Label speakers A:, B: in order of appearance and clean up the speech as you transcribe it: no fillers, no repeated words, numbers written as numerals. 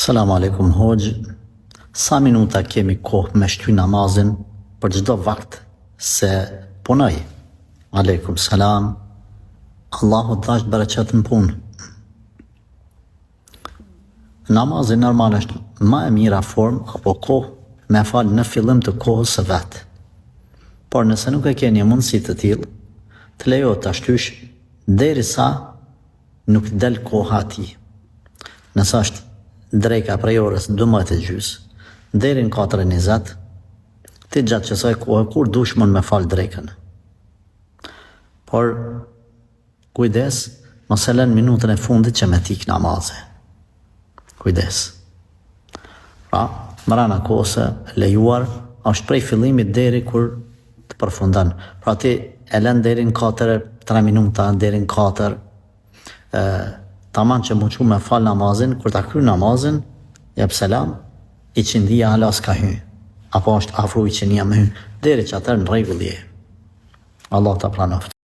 A: Selam alejkum hoxhë, sa minuta kemi kohë me shty namazin për çdo vakt se punoj? Alejkum selam, Allahu të dhashtë bereqet në punë. Namazi normal është ma e mira formë apo kohë me fal në fillim të kohës së vet. Por nëse nuk e ke një mundësi të tillë, të lejohet ta shtysh derisa nuk del koha e tij. Nëse është dreka prej orës 12 e gjys, deri në 4 e 20, ti gjatë qësaj kohe kur dush mund me fal drekën. Por kujdes, mos e lën minutën e fundit që me t'ik namazi. Kujdes. Pra, mrena kohës së lejuar është prej fillimit deri kur të përfundon. Pra ti e lën deri në 4 3 minuta, deri në 4 ë taman që m'u çu me fal namazin, kur ta kry namazin, jep selam, iqindia hala s'ka hy. Apo është afru iqindia me hy. Deri që atëherë në rregull je. Allah ta pranoftë.